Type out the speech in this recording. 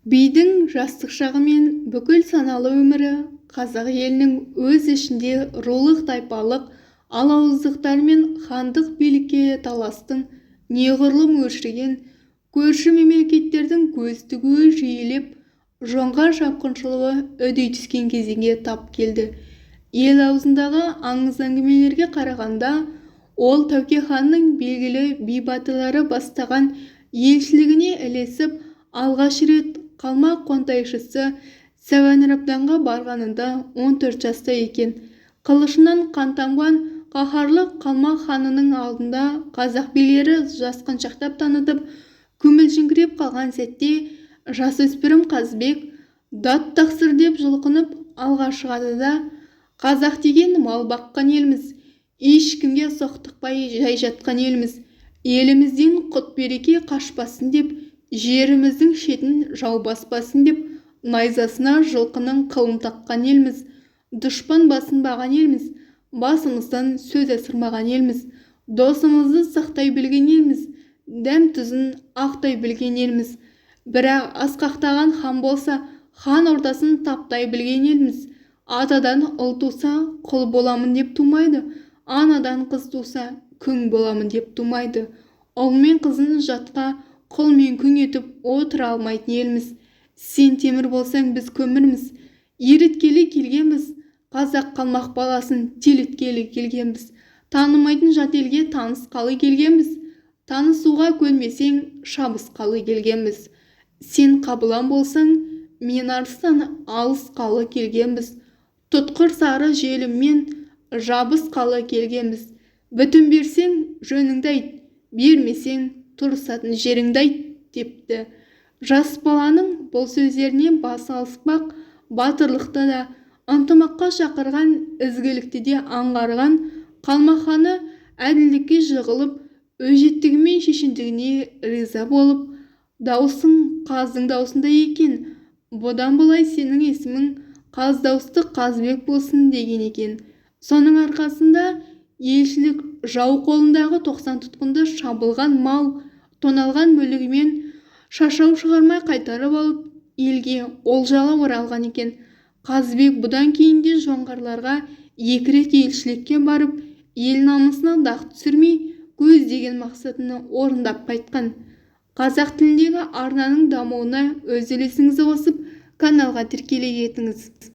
Бидің жастық шағы мен бүкіл саналы өмірі қазақ елінің өз ішінде рулық-тайпалық алауыздықтар мен хандық билікке таластың неғұрлым өршіген, көрші мемлекеттердің көз тігуі жиілеп, жоңғар шапқыншылығы үдей түскен кезеңге тап келді. Ел аузындағы аңыз әңгімелерге қарағанда, ол Тәуке ханның белгілі би-батырлары бастаған елшілігіне ілесіп, алғаш рет қалмақ қонтайшысы Сәуәнрабданға барғанында 14 жаста екен. Қылышынан қан тамған қаһарлы қалмақ ханының алдында қазақ билері жасқаншақтық танытып, күмілжіңкіреп қалған сәтте жасөспірім Қазыбек «Дат тақсыр!» деп жұлқынып алға шығады да, «Қазақ деген мал баққан елміз, ешкімге соқтықпай жай жатқан елміз, елімізден құт-береке қашпасын деп, жеріміздің шетін жау баспасын деп найзасына жылқының қылын таққан елміз, дұшпан басынбаған елміз, басымыздан сөз асырмаған елміз, досымызды сақтай білген елміз, дәм-тұзын ақтай білген елміз, бірақ асқақтаған хан болса, хан ордасын таптай білген елміз. Атадан ұл туса, құл боламын деп тумайды, анадан қыз туса, күң боламын деп тумайды. Ұл мен қызын жатқа құл мен күң етіп отыра алмайтын елміз. Сен темір болсаң, біз көмірміз, еріткелі келгенбіз, қазақ қалмақ баласын теліткелі келгенбіз, танымайтын жат елге танысқалы келгенбіз, танысуға көнбесең, шабысқалы келгенбіз. Сен қабылан болсаң, мен арыстан алысқалы келгенбіз, тұтқыр сары желіммен жабысқалы келгенбіз. Бітім берсең, жөніңді айт, бермесең, тұрысатын жеріңді айт», – депті. Жас баланың бұл сөздеріне бас алыспақ батырлықты да, ынтымаққа шақырған ізгілікті де аңғарған қалмақ ханы әділдікке жығылып, өжеттігі мен шешендігіне риза болып, «Даусың қаздың даусындай екен, бұдан былай сенің есімің қаз дауысты Қазыбек болсын» деген екен. Соның арқасында елшілік жау қолындағы 90 тұтқынды шабылған мал, тоналған мүлігімен шашау шығармай қайтарып алып, елге олжалы оралған екен. Қазыбек бұдан кейін де жоңғарларға екі рет елшілікке барып, ел намысына дақ түсірмей, көздеген мақсатын орындап қайтқан. Қазақ тіліндегі арнаның дамуына өз үлесіңізді қосып, каналға тіркеле кетіңіз.